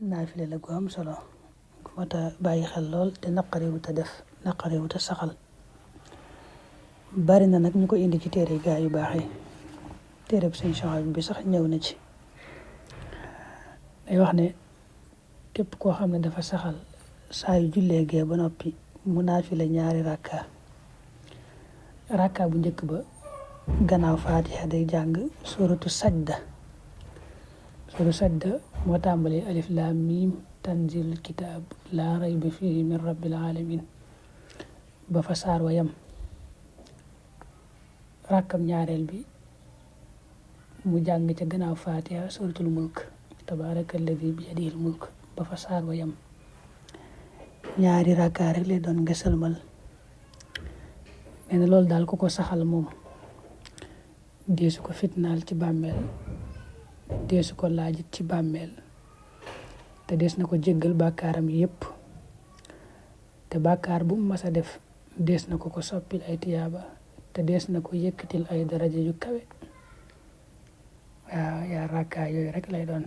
naafile la gu am solo gu mat a bàyyi xel lool te naqariwut a def naqariwut a saxal bari na nag ñu ko indi ci téere gaa yu baax yi téereb Sëñ Suhaybu bi sax ñëw na ci day wax ne képp koo xam ne dafa saxal saa yu jullee gee ba noppi mu naafile ñaari rakka bu njëkk ba gannaaw faatiha day jàng suratu sajda moo tàmbali alif laam miim tanzilul kitaab laa rayba fiihi min rabbil alamin ba fa saar wa yam rakkam ñaareel bi mu jàng ca gannaaw faatiha suratul mulk tabaaraka alladi bi yadihil mulk ba fa saar wa yam ñaari rakka rek lay doon nga sëlmal nee na loolu daal ku ko saxal moom deesu ko fitnaal ci bàmmeel deesu ko laajit ci bàmmeel te dees na ko jéggal bàkkaaram yépp te bàkkaar bu mu mas a def dees na ko soppil ay tiyaaba te dees na ko yëkkatil ay daraja yu kawe waaw yaa rakka yooyu rek lay doon